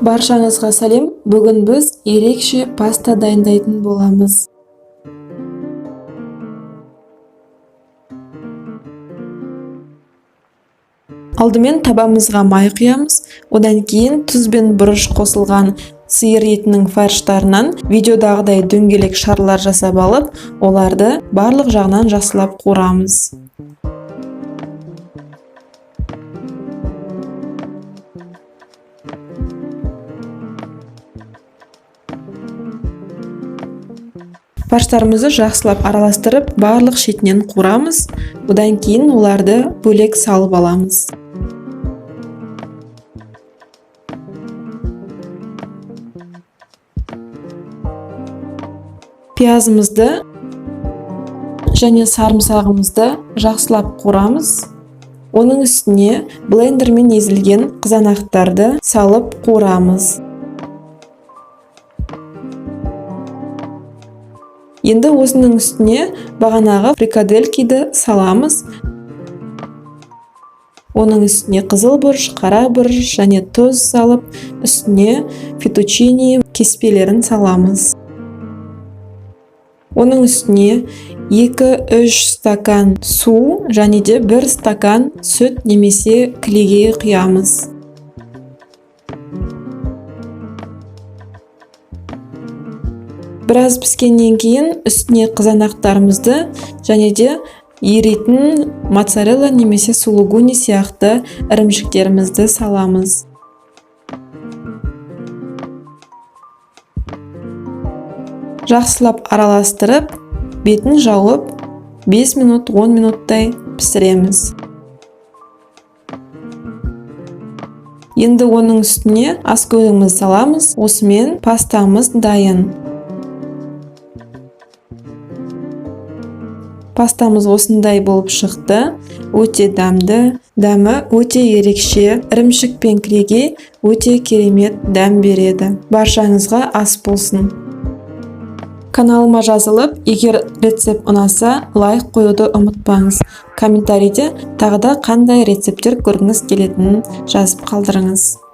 Баршаңызға сәлем. Бүгін біз ерекше паста дайындайтын боламыз. Алдымен табамызға май құямыз, одан кейін тұз бен бұрыш қосылған сиыр етінің фарштарынан видеодағыдай дөңгелек шарлар жасап алып, оларды барлық жағынан жақсылап қуырамыз. Фарштарымызды жақсылап араластырып, барлық шетінен қуырамыз. Одан кейін оларды бөлек салып аламыз. Пиязымызды және сарымсағымызды жақсылап қуырамыз. Оның үстіне блендермен езілген қызанақтарды салып қуырамыз. Енді осының үстіне бағанағы фрикаделькиді саламыз. Оның үстіне қызыл бұрыш, қара бұрыш және тұз салып, үстіне фетучини кеспелерін саламыз. Оның үстіне 2-3 стакан су және де 1 стакан сүт немесе кілегей құямыз. Біраз піскеннен кейін үстіне қызанақтарымызды және де еритін моцарелла немесе сулугуни сияқты ірімшіктерімізді саламыз. Жақсылап араластырып, бетін жауып, 5 минут, 10 минуттай пісіреміз. Енді оның үстіне ас көлігімізді саламыз. Осымен пастамыз дайын. Пастамыз осындай болып шықты. Өте дәмді, дәмі өте ерекше. Ірімшік пен кілегей өте керемет дәм береді. Баршаңызға ас болсын. Каналыма жазылып, егер рецепт ұнаса, лайк қоюды ұмытпаңыз. Комментарийде тағы да қандай рецепттер көргіңіз келетінін жазып қалдырыңыз.